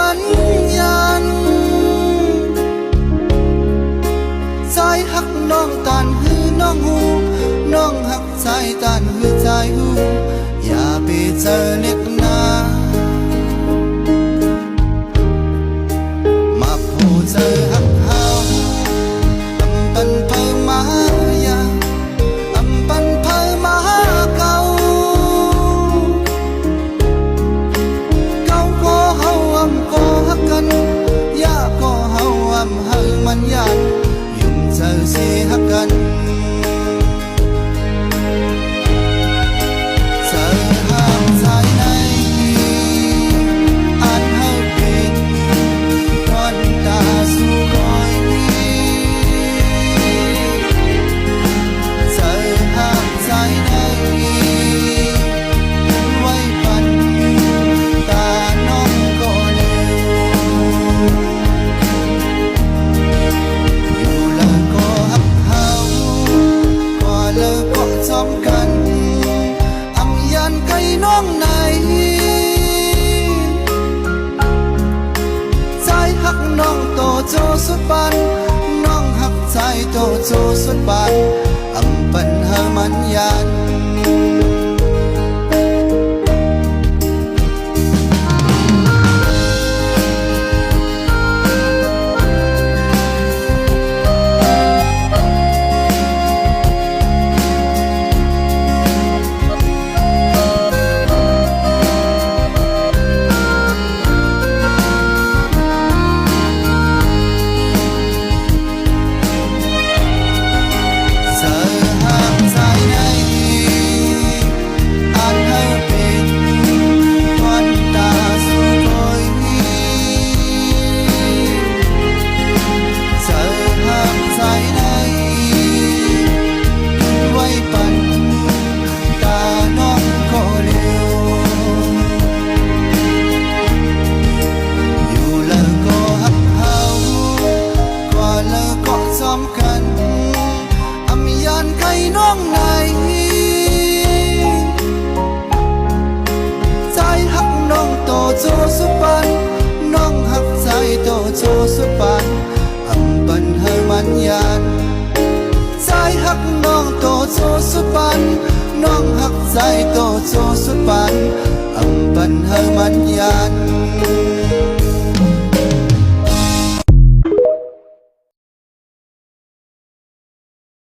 มันยันใจฮักน้องตานหือน้องหูน้องฮักใจตานหือใจหูอย่าไปเจอเล็กนามาโพเจอฮักเฮาอำปันเพอมายาอำปันเพอมาเก่าเก่าก็เฮาอำก็ฮักกันยาก็เฮาอำเฮามันยันยุ่มเจอสิฮักกัน เจอหักใจในอันเฮาเป็นคนตาสู่รอยนี้เจอหักใจในไว้ปันตาน้องก็เร็วอยู่เลยก็ฮักเฮาก็เลยก็จอมกันอำยันไก่น้องไหน ใจฮักน้องโตโจสุดปันน้องฮักใจโตโจสุดปันอำปันหามันยัน เจอหักใจในอันเฮาเป็นคนตาสู่รอยนี้เจอหักใจในไว้ปันตาน้องก็เร็วอยู่แล้วก็ฮักเฮาก็แล้วก็ซ้อมกันอำยันไก่น้องไหน ใจฮักน้องโตโจสุปันน้องฮักใจโตโจสุปันอำปันให้มันยันใจฮักน้องโตโจสุปันน้องฮักใจโตโจสุปันอำปันให้มันยัน